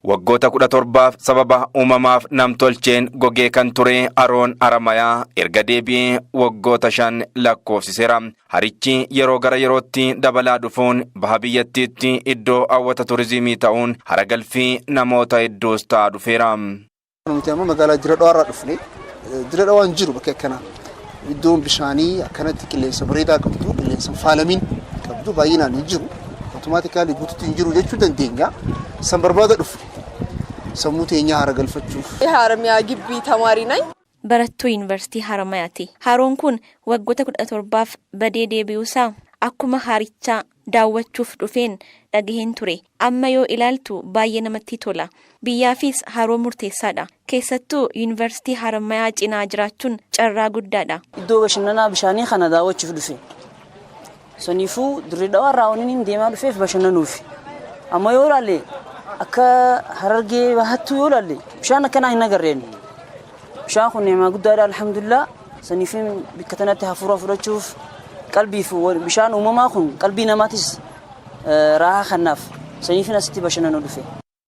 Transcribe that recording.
Waggoota 17f sababa uumamaaf namtolcheen gogee kan ture haroon Haramayaa erga deebi'ee waggoota 5 lakkoofsiseera. Harichi yeroo gara yerootti dabalaa dhufuun baha biyyattiitti iddoo hawwata turizimii ta'uun hara galfii namoota hedduus ta'aa dhufeera. Nuti amma magaalaa Dirre Dhawaa irraa dhufne. Dirre Dhawaan jiru bakki akkanaa. Iddoon bishaanii akkanatti qilleensa bareedaa qabdu, qilleensa hin faalamin qabdu baay'inaan hin jiru. Automatically guututti hin jiru jechuu dandeenya. San barbaada dhufne. Sammuu teenyaa haara galfachuuf. የሀረማያ ግቢ ተማሪ ነኝ። Barattuu Yuunivarsiitii Haramayaati. Haroon kun waggoota 17f badee deebi'uusaa akkuma harichaa daawwachuuf dhufeen dhagaheen ture. Amma yoo ilaaltu baay'ee namatti tola. Biyyaafis haroo murteessaadha. Keessattuu Yuunivarsiitii Haramayaa cinaa jiraachuun carraa guddaadha. Iddoo bashannanaa bishaanii kana daawwachuuf dhufe. Saniifuu Dirree Dhawaa irraa wanni inni deemaa dhufeef bashannanuufi. Amma yoo ilaalle akka Harargee bahattuu yoo ilaalle bishaan akkanaa hin agarreen. Bishaan kun neemaa guddaadha, alhamdulillah. Saniifin bakka tanatti hafuura fudhachuuf qalbiif bishaan uumamaa kun qalbii namaatis raahaa kannaaf. Saniifin asitti bashannanuu dhufe.